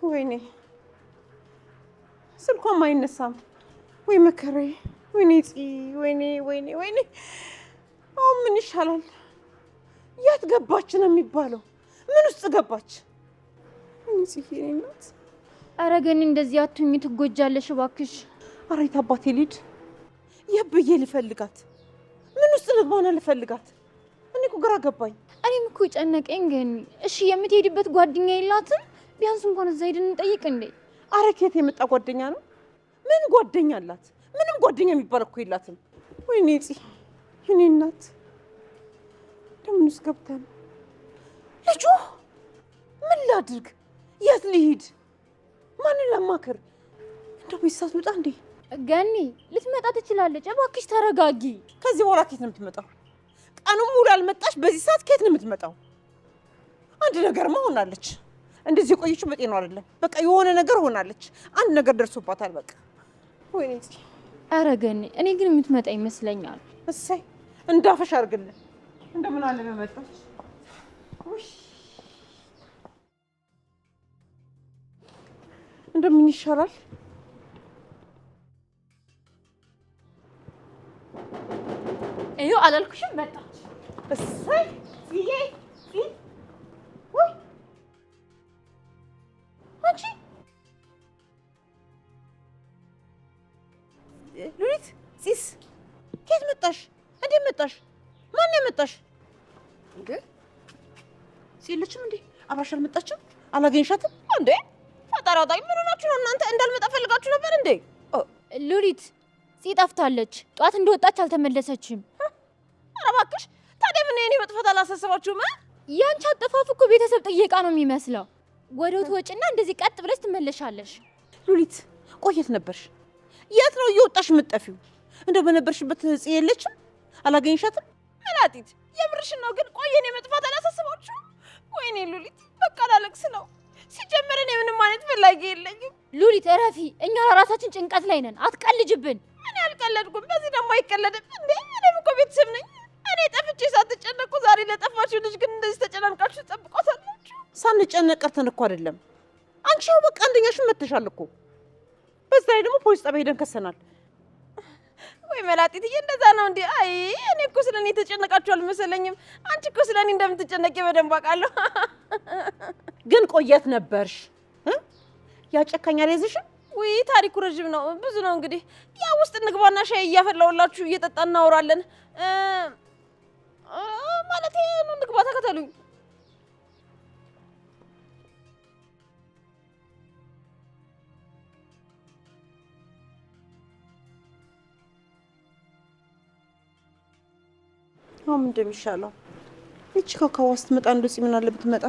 ወይኔ ስልኳም አይነሳም። ወይ መከሬ! ወይኔ ፂ! ወይኔ ወይኔ ወይኔ! አሁን ምን ይሻላል? የት ገባች ነው የሚባለው? ምን ውስጥ ገባች? ወይኔ ጽዬ፣ የእኔ እናት። ኧረ ገኒ እንደዚህ አትሁኚ፣ ትጎጃለሽ እባክሽ። ኧረ የት አባቴ ልሂድ? የት ብዬ ልፈልጋት? ምን ውስጥ ልግባና ልፈልጋት? እኔ እኮ ግራ ገባኝ። እኔም እኮ ጨነቀኝ ገኒ። እሺ የምትሄድበት ጓደኛ የላትም? ቢያንስ እንኳን እዛ ሄደን እንጠይቅ እንዴ። አረ ከየት የመጣ ጓደኛ ነው? ምን ጓደኛ አላት? ምንም ጓደኛ የሚባል እኮ የላትም። ወይኔ ፂ፣ የእኔ እናት፣ እንደምን ውስጥ ገብታ ነው ልጁ? ምን ላድርግ? የት ልሂድ? ማንን ላማክር? እንደው በዚህ ሰዓት ልውጣ እንዴ? ገኒ ልትመጣ ትችላለች፣ እባክሽ ተረጋጊ። ከዚህ በኋላ ከየት ነው የምትመጣው? ቀኑን ሙሉ አልመጣች፣ በዚህ ሰዓት ከየት ነው የምትመጣው? አንድ ነገርማ ሆናለች። እንደዚህ የቆየችው በጤናው አይደለም። በቃ የሆነ ነገር ሆናለች። አንድ ነገር ደርሶባታል። በቃ ወይኔ ፂ። ኧረ ገኒ እኔ ግን የምትመጣ ይመስለኛል። እሰይ እንዳፈሽ አድርግልን። እንደምን አለ በመጣች። ውይ እንደምን ይሻላል? እዩ አላልኩሽም? መጣች። እሰይ ጽዬ፣ ጽ ውይ አንቺ ሉሊት፣ ፂስ ከየት መጣሽ? እንዴት መጣሽ? ማን ያመጣሽ? እንዴ ፂ የለችም እንዴ? አብራሽ አልመጣችም? አላገኝሻትም እንዴ? ፈጣሪ አውጣኝ። ምን ሆናችሁ ነው እናንተ? እንዳልመጣ ፈልጋችሁ ነበር እንዴ? ሉሊት ፂ ጠፍታለች። ጧት እንደወጣች አልተመለሰችም። ኧረ እባክሽ፣ ታዲያ ምን የኔ መጥፋት አላሳሰባችሁም? ያንቺ አጠፋፍ እኮ ቤተሰብ ጥየቃ ነው የሚመስለው። ወደ ትወጪና እንደዚህ ቀጥ ብለሽ ትመለሻለሽ። ሉሊት ቆየት ነበርሽ? የት ነው እየወጣሽ የምትጠፊው? እንደው በነበርሽበት ፂ የለችም? አላገኝሻትም? መላጢት የምርሽን ነው ግን? ቆይ የኔ መጥፋት አላሳስባችሁም? ወይኔ ሉሊት በቃ ላለቅስ ነው። ሲጀመር እኔ ምንም አይነት ፈላጊ የለኝም። ሉሊት እረፊ፣ እኛ ለራሳችን ጭንቀት ላይ ነን። አትቀልጅብን። እኔ አልቀለድኩም። በዚህ ደግሞ አይቀለድም እንዴ? እኔም እኮ ቤተሰብ ነኝ። እኔ ጠፍቼ ሳትጨነቁ ዛሬ ለጠፋችሁ ልጅ ግን እንደዚህ ተጨናንቃችሁ ትጠብቋታላችሁ። ሳንጨነቅ ቀርተን እኮ አይደለም። አንቺ ያው በቃ አንደኛሽን መተሻል እኮ። በዛ ላይ ደግሞ ፖሊስ ጣቢያ ሄደን ከሰናል። ወይ መላጢትዬ፣ እንደዛ ነው እንዴ? አይ እኔ እኮ ስለ እኔ የተጨነቃችሁ አልመሰለኝም። አንቺ እኮ ስለ እኔ እንደምትጨነቂ በደንብ አውቃለሁ። ግን ቆየት ነበርሽ? ያ ጨካኝ አልያዘሽም? ውይ ታሪኩ ረዥም ነው፣ ብዙ ነው። እንግዲህ ያ ውስጥ እንግባና ሻይ እያፈላሁላችሁ እየጠጣን እናወራለን። ማለቴ ነው። እንግባ፣ ተከተሉኝ። አሁን ምንድን ነው የሚሻለው? ይቺ ካካዋ ስትመጣ እንደው ፂ ምን አለ ብትመጣ።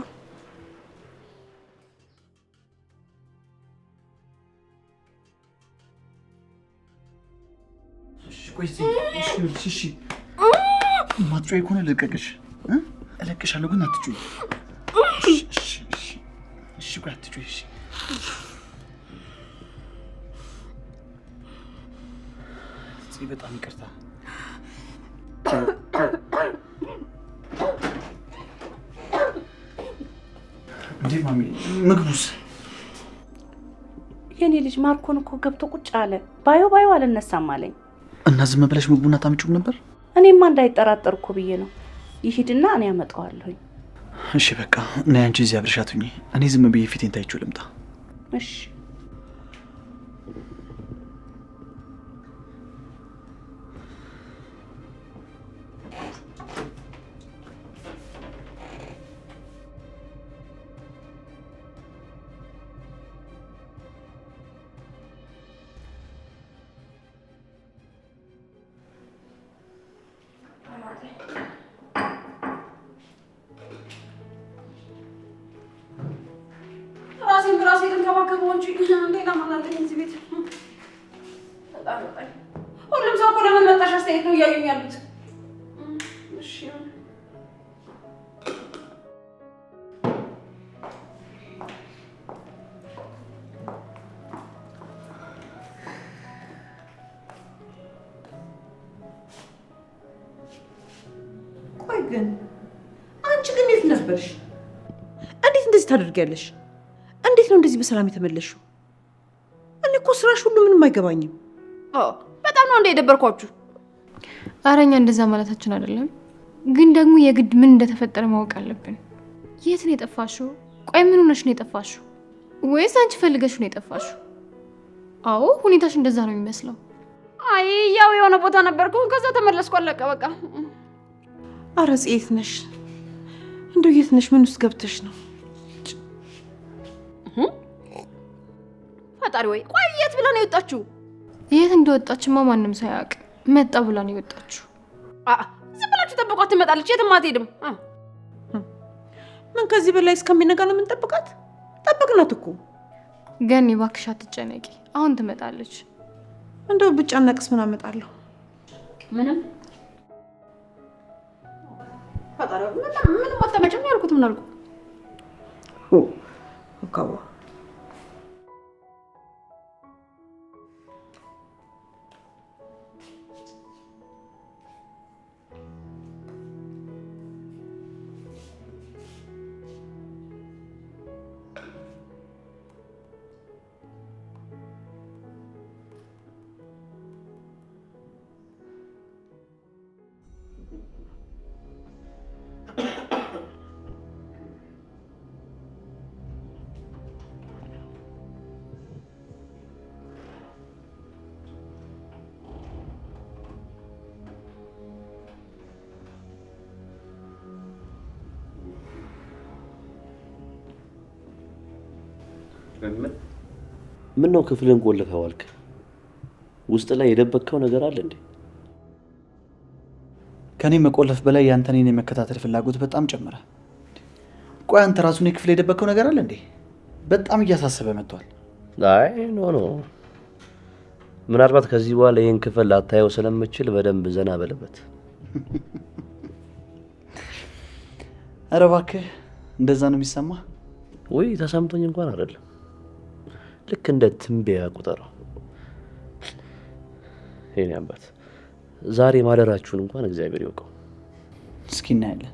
እሺ ማትጮይ ከሆነ ልቀቅሽ፣ እለቅሻለሁ፣ ግን አትጮይ። እሺ ቆይ አትጮይ። እሺ ፂ በጣም ይቅርታ። እንዴ ማሚ፣ ምግቡስ? የኔ ልጅ ማርኮን እኮ ገብቶ ቁጭ አለ። ባዮ ባዮ አልነሳም አለኝ። እና ዝም ብለሽ ምግቡን አታምጪውም ነበር? እኔማ እንዳይጠራጠር እኮ ብዬ ነው። ይሂድና እኔ አመጣዋለሁኝ። እሺ በቃ እና አንቺ እዚህ አብረሻት ሁኚ። እኔ ዝም ብዬ ፊቴን ታይቼው ልምጣ። እሺ ራሴን በራሴ ልንከባከበው እንጂ ሌላ ማን አለኝ እዚህ ቤት? በጣም በጣም ሁሉም ሰው እኮ ለምን መጣሽ አስተያየት ነው እያዩኝ ያሉት። እሺ ቆይ ግን አንቺ ግን የት ነበርሽ? እንዴት እንደዚህ ታደርጊያለሽ? እንዴት እንዴት ነው እንደዚህ በሰላም የተመለስሽው? እኔ እኮ ስራሽ ሁሉ ምንም አይገባኝም። በጣም ነው እንደ የደበርኳችሁ። ኧረ እኛ እንደዛ ማለታችን አይደለም፣ ግን ደግሞ የግድ ምን እንደተፈጠረ ማወቅ አለብን። የት ነው የጠፋሽው? ቆይ ምን ሆነሽ ነው የጠፋሽው? ወይስ አንቺ ፈልገሽ ነው የጠፋሽው? አዎ ሁኔታሽ እንደዛ ነው የሚመስለው። አይ ያው የሆነ ቦታ ነበርኩ፣ ከዛ ተመለስኩ። አለቀ በቃ። ኧረ ጽ የት ነሽ? እንደው የት ነሽ? ምን ውስጥ ገብተሽ ነው? ፈጣሪ ወይ ቆይ የት ብላ ነው የወጣችሁ? የት እንደወጣችማ ማንም ሰው አያውቅም። መጣ ብላ ነው የወጣችሁ። ዝም ብላችሁ ጠብቋት፣ ትመጣለች። የትም አትሄድም። ምን ከዚህ በላይ እስከሚነጋ ነው የምንጠብቃት? ጠበቅናት እኮ። ገኒ እባክሽ አትጨነቂ፣ አሁን ትመጣለች። እንደው ብጨነቅስ ምን አመጣለሁ? ምንም ፈጣሪ ምንም አታመጭም ያልኩት ምን አልኩ? ካዋ ምን ነው ክፍልን ቆልፈህ ዋልክ? ውስጥ ላይ የደበቅከው ነገር አለ እንዴ? ከኔ መቆለፍ በላይ ያንተ እኔን የመከታተል ፍላጎት በጣም ጨመረ። ቆይ አንተ ራሱን የክፍል የደበቅከው ነገር አለ እንዴ? በጣም እያሳሰበ መጥቷል። አይ no no፣ ምናልባት ከዚህ በኋላ ይህን ክፍል ላታየው ስለምችል በደንብ ዘና በልበት። ኧረ እባክህ እንደዛ ነው የሚሰማ? ውይ ተሰምቶኝ እንኳን አይደለም፣ ልክ እንደ ትንበያ ቁጠረው። የኔ አባት ዛሬ ማደራችሁን እንኳን እግዚአብሔር ይወቀው። እስኪ እናያለን።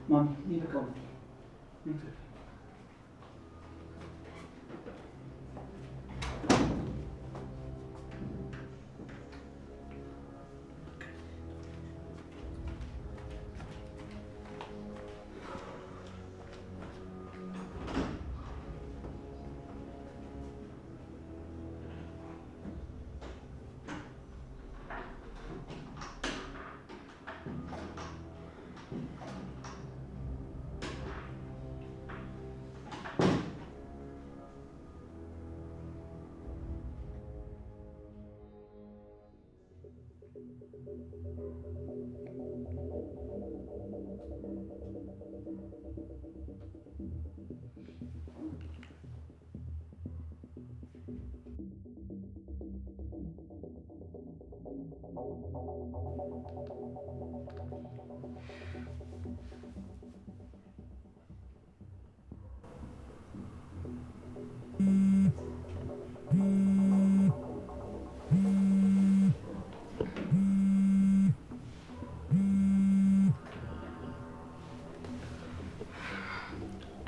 ማሚ ይበቃው።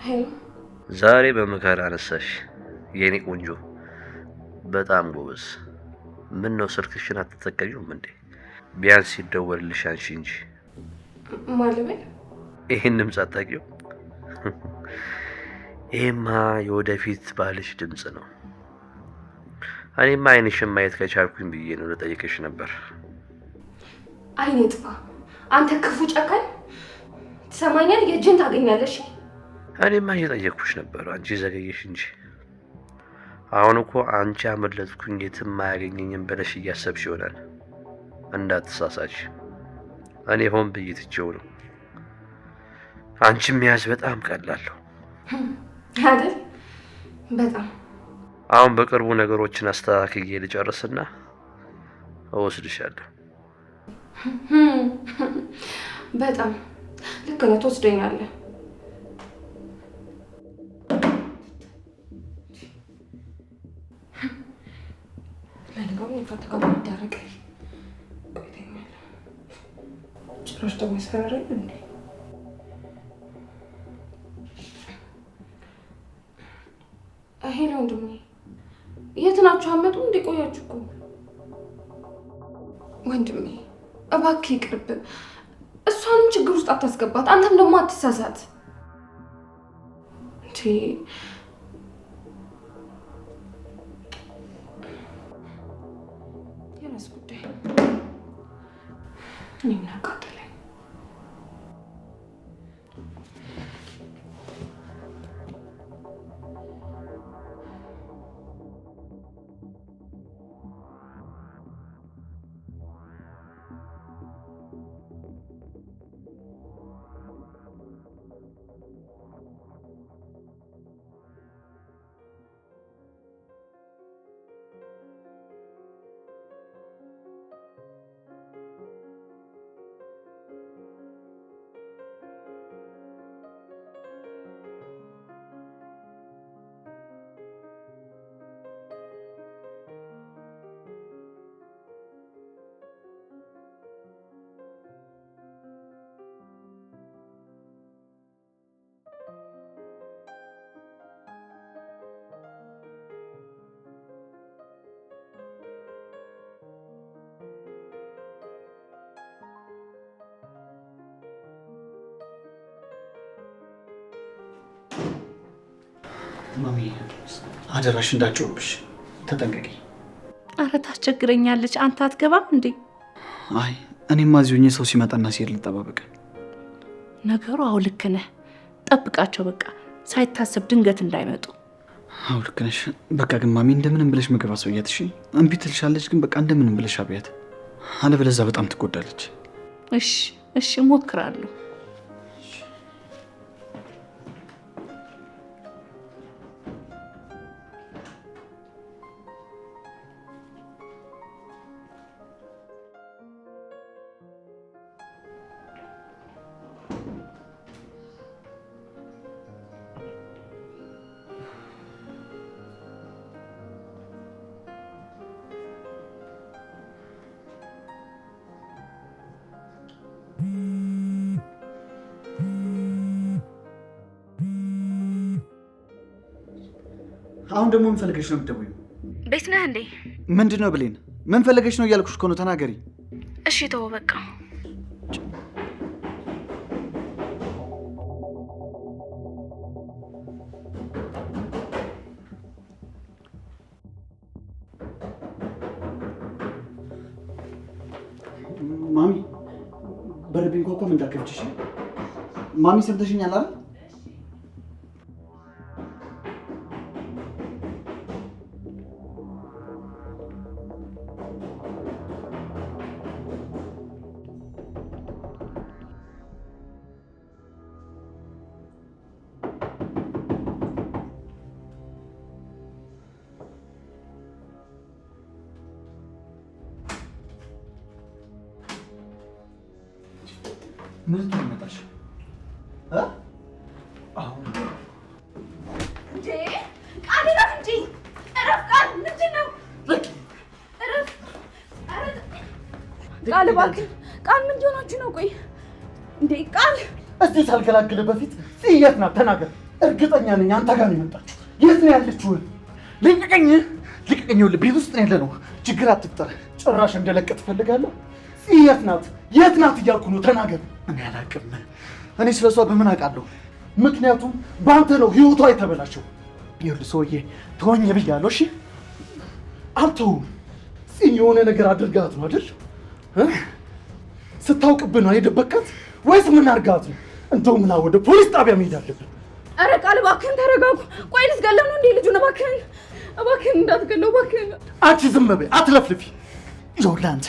Hello። ዛሬ በመከራ አነሳሽ የኔ ቆንጆ፣ በጣም ጎበዝ። ምን ነው ስልክሽን አትጠቀሚውም እንዴ? ቢያንስ ሲደወልልሽ አንሺ እንጂ። ማን ልበል? ይህን ድምፅ አታውቂው? ይሄማ የወደፊት ባልሽ ድምፅ ነው። እኔማ አይንሽን ማየት ከቻልኩኝ ብዬ ነው ልጠይቅሽ ነበር። አይኔ ጥፋ፣ አንተ ክፉ ጨካኝ! ትሰማኛል? የእጅን ታገኛለሽ። እኔማ እየጠየቅኩሽ ነበር፣ አንቺ ዘገየሽ እንጂ። አሁን እኮ አንቺ አመለጥኩኝ የትም አያገኘኝም ብለሽ እያሰብሽ ይሆናል። እንዳትሳሳች፣ እኔ ሆን ብዬ ትቼው ነው። አንቺን መያዝ በጣም ቀላለሁ አይደል? በጣም። አሁን በቅርቡ ነገሮችን አስተካክዬ ልጨርስና እወስድሻለሁ። በጣም ልክ ነህ፣ ትወስደኛለህ። ለነገሩ ከአንተ ጋር ይደረግ ቆይተኛል። ጭራሽ ደግሞ ያስፈራራል እንዴ? Hello ወንድሜ፣ የት ናችሁ? አመጡ እንዴ? ቆያችሁ እኮ ወንድሜ፣ እባክህ ይቅርብ። እሷንም ችግር ውስጥ አታስገባት፣ አንተም ደግሞ አትሳሳት። እንዴ የራስ ጉዳይ። እኔ ምን አቃጠለኝ? ማሚ አደራሽ እንዳትጮህብሽ ተጠንቀቂ። አረ ታስቸግረኛለች። አንተ አትገባም እንዴ? አይ እኔማ እዚሁ ሆኜ ሰው ሲመጣና ሲሄድ ልጠባበቅ። ነገሩ አዎ ልክ ነህ። ጠብቃቸው በቃ ሳይታሰብ ድንገት እንዳይመጡ። አዎ ልክ ነሽ። በቃ ግን ማሚ እንደምንም ብለሽ ምግብ አስበያት እሺ። እምቢ ትልሻለች፣ ግን በቃ እንደምንም ብለሽ አብያት፣ አለበለዚያ በጣም ትጎዳለች። እሺ እሺ፣ እሞክራለሁ። አሁን ደግሞ ምን ፈልገሽ ነው የምትደውይው? ቤት ነህ እንዴ? ምንድን ነው ብሌን? ምን ፈልገሽ ነው እያልኩሽ እኮ ነው። ተናገሪ። እሺ ተወው በቃ። ማሚ በር ቢንኳኳም እንዳትከፍቺ እሺ? ማሚ ሰምተሽኛል አይደል? ምን ልትሆን መጣሽ? አሁን እንዴ ቃል እረፍ እንጂ እረፍ። ቃል ምንድን ነው? እረፍ። ቃል እባክህ ቃል ምን ሆናችሁ ነው? ቆይ እንዴ ቃል እዚህ ሳልገላግልህ በፊት የት ናት? ተናገር። እርግጠኛ ነኝ አንተ ጋር ነው የመጣችው። የት ነው ያለችው? ልቀቀኝ! ልቀቀኝ! ይኸውልህ ቤት ውስጥ ነው ያለነው። ችግር አትፍጠር። ጭራሽ እንደለቀ ትፈልጋለህ? የት ናት? የት ናት እያልኩ ነው። ተናገር። እኔ አላውቅም። እኔ ስለሷ በምን አውቃለሁ? ምክንያቱም በአንተ ነው ህይወቷ የተበላሸው። ይኸውልህ ሰውዬ ተወኝ ብያለሁ። እሺ አልተውም። ጽን የሆነ ነገር አድርጋት ነው አይደል? ስታውቅብህ ነው የደበካት ወይስ ምን አድርጋት ነው? እንደውም ና ወደ ፖሊስ ጣቢያ መሄድ አለብን። ኧረ ቃል እባክህን ተረጋጉ። ቆይ ልትገለው ነው እንዴ ልጁን? እባክህን እባክህን እንዳትገለው እባክህን። አንቺ ዝም በይ አትለፍልፊ። ይኸውልህ አንተ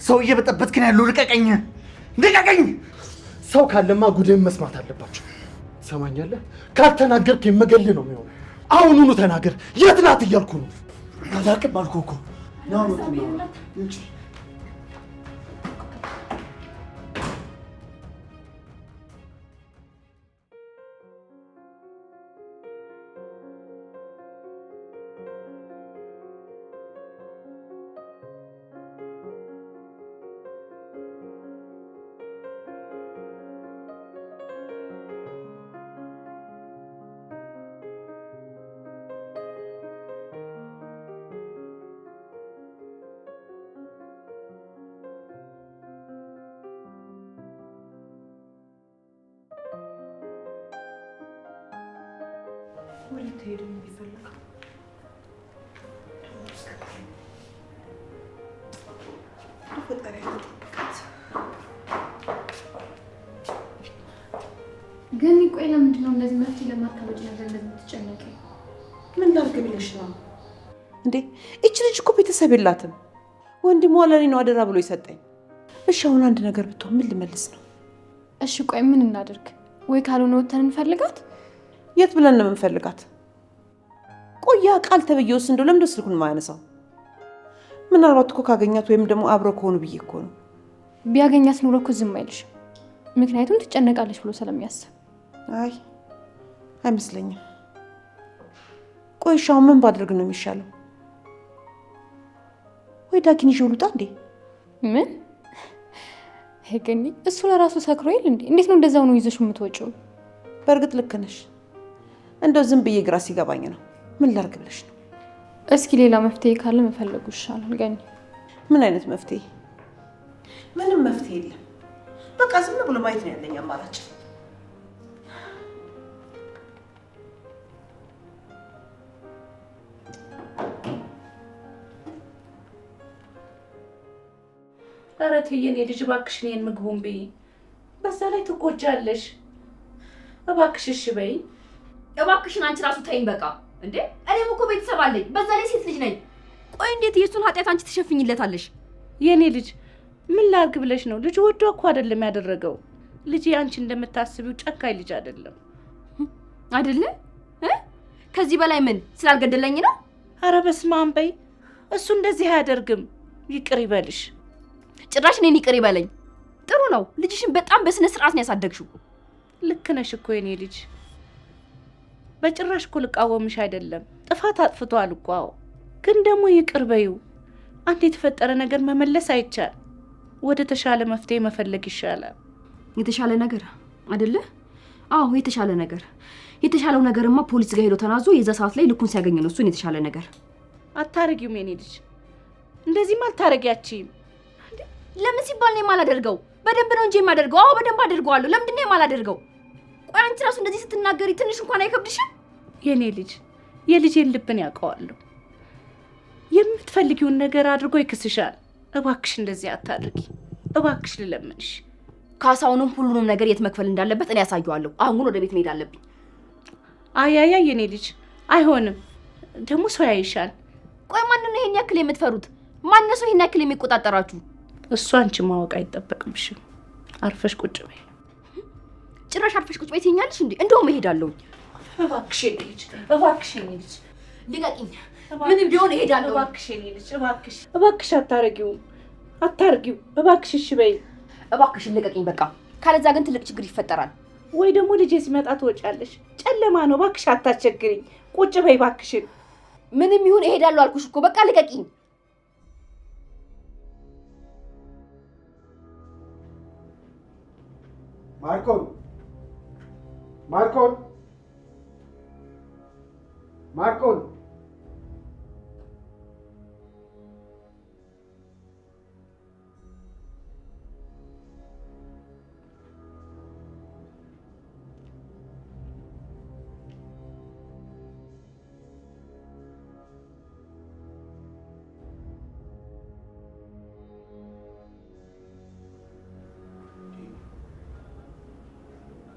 ሰው እየበጠበጥክ ነው ያለው። ልቀቀኝ! ልቀቀኝ! ሰው ካለማ ጉድህን መስማት አለባቸው። ትሰማኛለህ? ካልተናገርክ የምገልህ ነው የሚሆነው። አሁኑኑ ተናገር። የት ናት እያልኩ ነው። አላውቅም አልኩህ እኮ። ና ውጪ። ወዴት ሄደ ነው የሚፈልገው? ፈጣሪ ያጠብቃት። ግን ቆይ ለምንድን ነው እንደዚህ መፍትሄ ለማታመጪ ነገር እንደዚህ የምትጨነቂው? ምን ላድርግ ብለሽ ነው እንዴ? እች ልጅ እኮ ቤተሰብ የላትም። ወንድሟ ለእኔ ነው አደራ ብሎ የሰጠኝ። እሺ አሁን አንድ ነገር ብትሆን ምን ልመልስ ነው? እሺ ቆይ ምን እናድርግ? ወይ ካልሆነ ወተን እንፈልጋት። የት ብለን ነው የምንፈልጋት? ቆይ ያ ቃል ተብዬውስ እንደው ለምንድን ነው ስልኩን የማያነሳው? ምናልባት እኮ ካገኛት ወይም ደግሞ አብረው ከሆኑ ብዬ እኮ ነው። ቢያገኛት ኑሮ እኮ ዝም አይልሽም። ምክንያቱም ትጨነቃለች ብሎ ስለሚያስብ። አይ አይመስለኝም። ቆይ እሺ አሁን ምን ባድርግ ነው የሚሻለው? ወይ ዳጊን ይዤው ልውጣ እንዴ? ምን ገኒ፣ እሱ ለራሱ ሰክሮ የለ እንዴ? እንዴት ነው እንደዛው ነው ይዘሽ የምትወጪው? በእርግጥ ልክ ነሽ። እንደው ዝም ብዬ ግራ ሲገባኝ ነው። ምን ላድርግ ብለሽ ነው? እስኪ ሌላ መፍትሄ ካለ መፈለጉ ይሻላል። ገኒ፣ ምን አይነት መፍትሄ? ምንም መፍትሄ የለም። በቃ ዝም ብሎ ማየት ነው ያለኝ አማራጭ። ኧረ ተይ የኔ ልጅ እባክሽ እኔን ምግቡን ብይ። በዛ ላይ ትጎጃለሽ። እባክሽ እሺ በይ። እባክሽን አንቺ ራሱ ተይኝ በቃ። እንዴ እኔም እኮ ቤተሰብ አለኝ፣ በዛ ላይ ሴት ልጅ ነኝ። ቆይ እንዴት የእሱን ኃጢአት አንቺ ትሸፍኝለታለሽ? የኔ ልጅ ምን ላድርግ ብለሽ ነው? ልጁ ወዶ እኮ አይደለም ያደረገው። ልጅ አንቺ እንደምታስቢው ጨካኝ ልጅ አይደለም። አይደለ? ከዚህ በላይ ምን ስላልገደለኝ ነው? ኧረ በስመ አብ በይ። እሱ እንደዚህ አያደርግም። ይቅር ይበልሽ። ጭራሽ እኔን ይቅር ይበለኝ። ጥሩ ነው። ልጅሽን በጣም በስነ ስርዓት ነው ያሳደግሽው። ልክ ነሽ እኮ የኔ ልጅ። በጭራሽ እኮ ልቃወምሽ አይደለም። ጥፋት አጥፍቷል እኮ። አዎ፣ ግን ደግሞ ይቅር በይው። አንድ የተፈጠረ ነገር መመለስ አይቻል። ወደ ተሻለ መፍትሄ መፈለግ ይሻላል። የተሻለ ነገር አይደለ? አዎ የተሻለ ነገር። የተሻለው ነገርማ ፖሊስ ጋር ሄዶ ተናዞ የዛ ሰዓት ላይ ልኩን ሲያገኝ ነው እሱን የተሻለ ነገር። አታረጊውም የኔ ልጅ፣ እንደዚህም አልታረጊያችም። ለምን ሲባል ነው የማላደርገው? በደንብ ነው እንጂ የማደርገው። አዎ በደንብ አደርገዋለሁ። ለምንድን ነው የማላደርገው? ቆይ አንቺ ራሱ እንደዚህ ስትናገሪ ትንሽ እንኳን አይከብድሽም? የኔ ልጅ የልጄን ልብን ያውቀዋለሁ። የምትፈልጊውን ነገር አድርጎ ይክስሻል። እባክሽ እንደዚህ አታድርጊ፣ እባክሽ ልለምንሽ። ካሳውንም ሁሉንም ነገር የት መክፈል እንዳለበት እኔ ያሳየዋለሁ። አሁን ግን ወደ ቤት መሄድ አለብኝ። አያያ የኔ ልጅ አይሆንም፣ ደግሞ ሰው ያይሻል። ቆይ ማንን ነው ይሄን ያክል የምትፈሩት? ማን ነው ይሄን ያክል የሚቆጣጠራችሁ? እሱ አንቺ ማወቅ አይጠበቅብሽም። አርፈሽ ቁጭ በይ። ጭራሽ አርፈሽ ቁጭ በይ ትይኛለሽ እንዴ? እንደውም እሄዳለሁኝ። እባክሽ የኔ ልጅ፣ እባክሽ የኔ ልጅ ልቀቂኝ። ምንም ቢሆን እሄዳለሁ። እባክሽ የኔ ልጅ፣ እባክሽ፣ እባክሽ አታረጊውም፣ አታርጊው። እባክሽ እሺ በይ። እባክሽን ልቀቂኝ በቃ። ካለዛ ግን ትልቅ ችግር ይፈጠራል። ወይ ደግሞ ልጄ ሲመጣ ትወጫለሽ። ጨለማ ነው። እባክሽ አታስቸግሪኝ። ቁጭ በይ እባክሽን። ምንም ይሁን እሄዳለሁ አልኩሽ እኮ። በቃ ልቀቂኝ። ማርቆን፣ ማርቆን፣ ማርቆን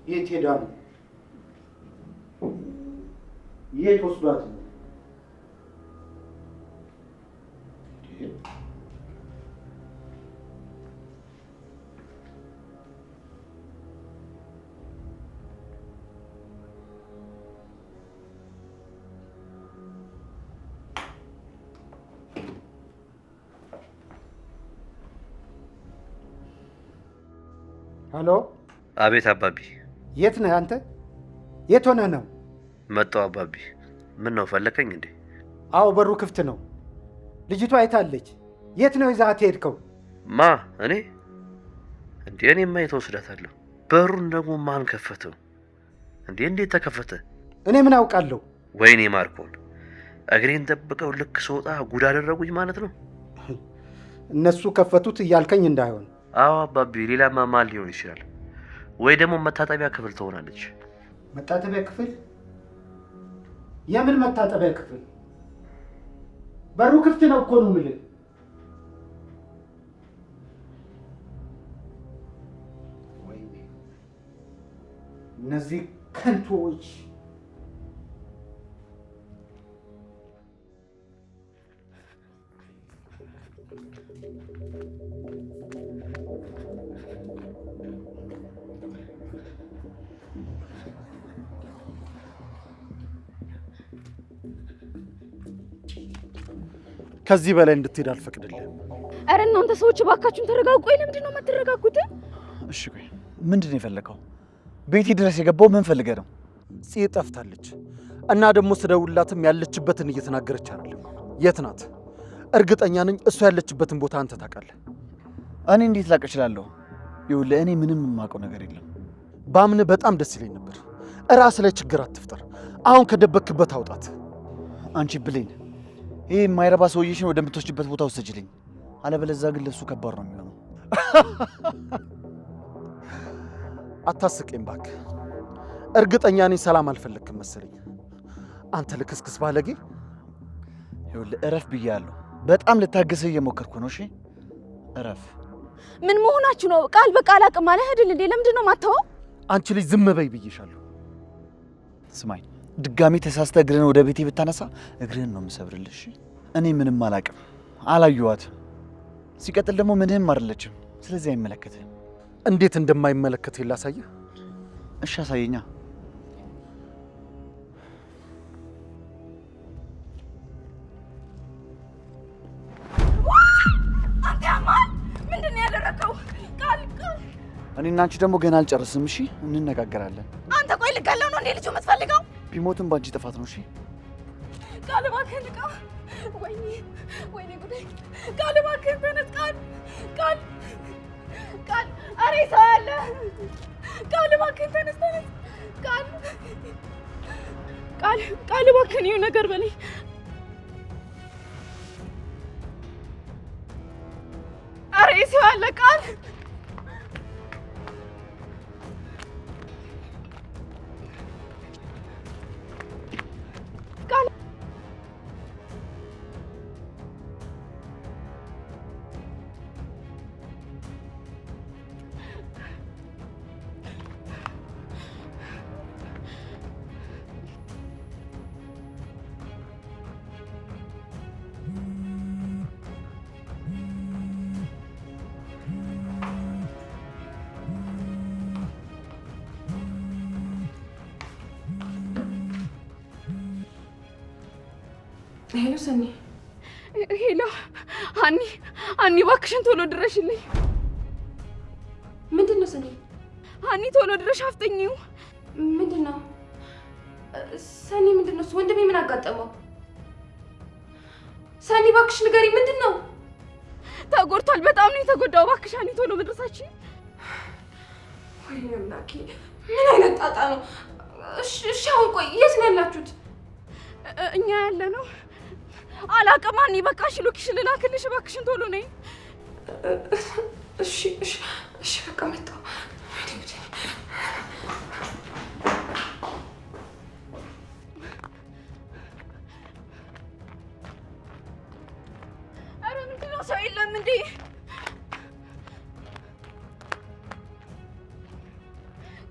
የት ሄዳ ነው? የት ወስዷት ነው? ሄሎ። አቤት አባቢ። የት ነህ አንተ? የት ሆነህ ነው? መጣሁ አባቢ። ምን ነው ፈለከኝ እንዴ? አዎ በሩ ክፍት ነው። ልጅቷ አይታለች። የት ነው ይዘሃት የሄድከው? ማ እኔ እንዴ? እኔማ የት ወስዳታለሁ? በሩን ደግሞ ማን ከፈተው እንዴ? እንዴት ተከፈተ? እኔ ምን አውቃለሁ? ወይኔ ማርኮን፣ እግሬን ጠብቀው ልክ ስወጣ ጉድ አደረጉኝ ማለት ነው። እነሱ ከፈቱት እያልከኝ እንዳይሆን። አዎ አባቢ፣ ሌላማ ማን ሊሆን ይችላል? ወይ ደግሞ መታጠቢያ ክፍል ትሆናለች። መታጠቢያ ክፍል? የምን መታጠቢያ ክፍል? በሩ ክፍት ነው እኮ ነው የምልህ። ወይኔ እነዚህ ከንቶዎች! ከዚህ በላይ እንድትሄድ አልፈቅድልህም። ኧረ እናንተ ሰዎች እባካችሁን ተረጋጉ። ቆይ ለምንድን ነው የማትረጋጉት? እሺ ቆይ ምንድን ነው የፈለከው? ቤቴ ድረስ የገባው ምን ፈልገህ ነው? ጽዬ ጠፍታለች እና ደግሞ ስደውልላትም ያለችበትን እየተናገረች አይደለም። የት ናት? እርግጠኛ ነኝ እሷ ያለችበትን ቦታ አንተ ታውቃለህ። እኔ እንዴት ላውቅ እችላለሁ? ይኸውልህ እኔ ምንም የማውቀው ነገር የለም። ባምን በጣም ደስ ይለኝ ነበር። እራስ ላይ ችግር አትፍጠር። አሁን ከደበክበት አውጣት። አንቺ ብሌን፣ ይህ የማይረባ ሰውዬሽን ወደምትወስጂበት ቦታ ውሰጂልኝ። አለበለዚያ ግን ለሱ ከባድ ነው የሚሆነው። አታስቀኝ እባክህ። እርግጠኛ ነኝ ሰላም አልፈለግክም መሰለኝ። አንተ ልክስክስ ባለጌ። ይኸውልህ እረፍ ብያለሁ። በጣም ልታገስህ እየሞከርኩ ነው። እሺ እረፍ። ምን መሆናችሁ ነው? ቃል በቃል አቅም አለ አይደል እንዴ? ለምንድን ነው የማታወው? አንቺ ልጅ ዝም በይ ብዬሻለሁ። ስማኝ፣ ድጋሚ ተሳስተህ እግርህን ወደ ቤቴ ብታነሳ እግርህን ነው የምሰብርልሽ። እኔ ምንም አላቅም፣ አላየኋትም። ሲቀጥል ደግሞ ምንህም አይደለችም። ስለዚህ አይመለከትህም። እንዴት እንደማይመለከት ላሳየህ? እሺ አሳየኛ። አንተ ያማል! ምንድን ነው ያደረከው? ቃል ቃል እኔና አንቺ ደግሞ ገና አልጨርስም። እሺ እንነጋገራለን። አንተ ቆይ ልገለው ነው እንዴ ልጁ የምትፈልገው? ቢሞትም በአንቺ ጥፋት ነው። እሺ ቃል እባክህን ንቃ። ወይኔ ወይኔ ጉዴ! ቃል እባክህን ተነስ። ቃል ቃል ቃል፣ ኧረ ሰው አለ። ቃል እባክህን ተነስ፣ ተነስ። ቃል ቃል ቃል እባክህን ይኸው ነገር በለኝ። ኧረ ሰው አለ። ቃል ቃል ሄሎ ሰኒ። ሄሎ ሀኒ፣ ሀኒ እባክሽን ቶሎ ድረሽልኝ። ምንድን ነው ሰኒ? ሀኒ ቶሎ ድረሽ አፍጥኚው። ምንድን ነው ሰኒ? ምንድን ነው ወንድሜ? ምን አጋጠመው? ሰኒ እባክሽ ንገሪኝ፣ ምንድን ነው? ተጎድቷል፣ በጣም ነው የተጎዳው። እባክሽ ሀኒ ቶሎ መድረሳችን። ወይኔ አምላኬ፣ ምን አይነት ጣጣ ነው? እሺ አሁን ቆይ የት ነው ያላችሁት? እኛ ያለ ነው አላውቅም። ሀኒ በቃ እሺ፣ location ልላክልሽ፣ እባክሽን ቶሎ ነይ። እሺ እሺ እሺ፣ በቃ መጣሁ። ኧረ ምንድን ነው ሰው የለም እንዴ?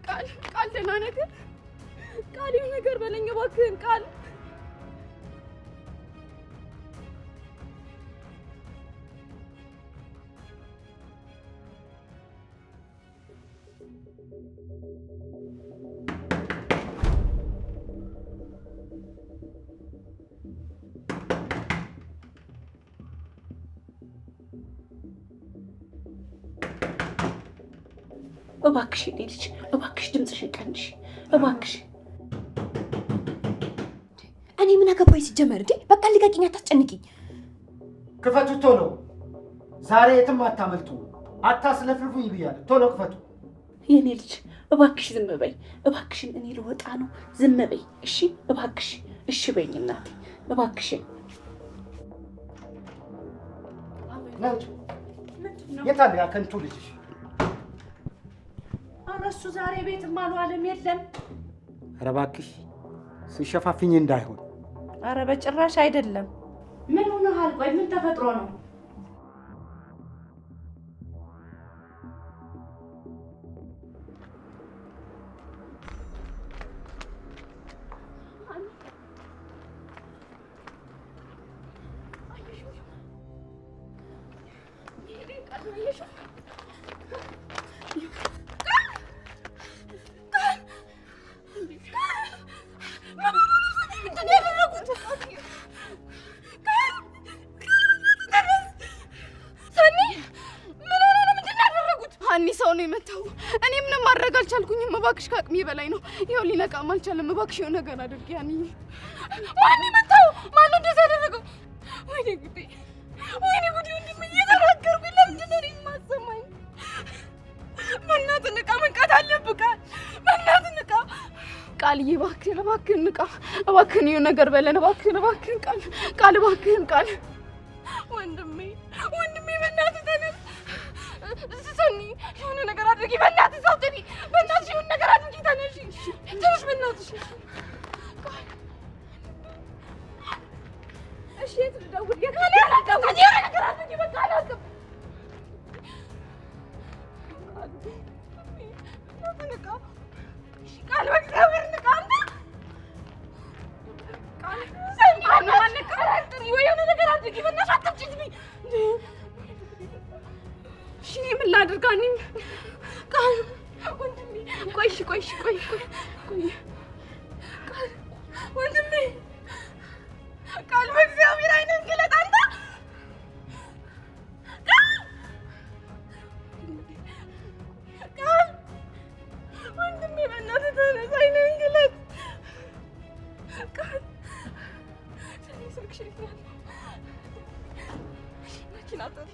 ቃል ቃል፣ ደህና ነገር ቃል፣ ይሁን ነገር በለኝ እባክህን ቃል። እባክሽ የኔ ልጅ እባክሽ ድምፅሽን ቀንሽ እባክሽ። እኔ ምን አገባኝ ሲጀመር እንዴ! በቃ ልቀቂኝ፣ አታስጨንቂኝ። ክፈቱ ቶሎ! ዛሬ የትም አታመልጡ። አታስለፍልፉኝ ብያለሁ። ቶሎ ክፈቱ። የኔ ልጅ እባክሽ ዝም በይ እባክሽን፣ እኔ ልወጣ ነው። ዝም በይ እሺ፣ እባክሽ እሺ በይኝ እናቴ እባክሽን። የት አለ ያ ከንቱ ልጅሽ? ኧረ እሱ ዛሬ ቤትም አልዋለም የለም። ኧረ እባክሽ ስሸፋፍኝ እንዳይሆን። ኧረ በጭራሽ አይደለም። ምን ሆነሃል? ቆይ ምን ተፈጥሮ ነው? ሰው ነው የመታው። እኔ ምንም ማድረግ አልቻልኩኝም። እባክሽ ከአቅሜ በላይ ነው። ይኸው ሊነቃም አልቻለም። እባክሽ የሆነ ነገር አድርጊ። ያንዬ ማን የመታው? ማን ነው እንደዚያ ያደረገው? ወይኔ ጉዴ፣ ወይኔ ጉዴ! ወንድሜ እየተናገርኩኝ ለምንድን ነው እኔን የማትሰማኝ? በእናትህ ንቃ፣ መንቃት አለብህ ቃል። በእናትህ ንቃ ቃልዬ፣ እባክህን፣ እባክህን ንቃ፣ እባክህን የሆነ ነገር በለን፣ እባክህን፣ እባክህን ቃል፣ ቃል፣ እባክህን ቃል። ወንድሜ፣ ወንድሜ በእናትህ ተነስ። ሰኒ የሆነ ነገር አድርጊ፣ በእናትህ ሰው ጥሪ፣ በእናትሽ የሆነ ነገር አድርጊ፣ ተነሺ፣ ተነሽ በእናትሽ። እሺ የት ልደውል? የት ልደውል? የሆነ ነገር አድርጊ፣ በቃ አላውቅም። ንቃ ቃል፣ በእግዚአብሔር ንቃ አንተ ቃል። ሰኒ ጥሪ ወይ የሆነ ነገር አድርጊ፣ በእናትሽ አትምጪ። እሺ ምን ላድርግ? እኔም ቃል ወንድሜ፣ ቆይ እሺ፣ ቆይ እሺ፣ ቆይ ቆይ ቆይ ቃል ወንድሜ፣ ቃል በእግዚአብሔር ዓይንህን ግለጥ አንተ ቃል፣ ቃል ወንድሜ፣ በእናትህ ተነስ፣ ዓይንህን ግለጥ ቃል። ሰኒ ስልክሽ የት ነው ያለው? መኪና ጥሪ።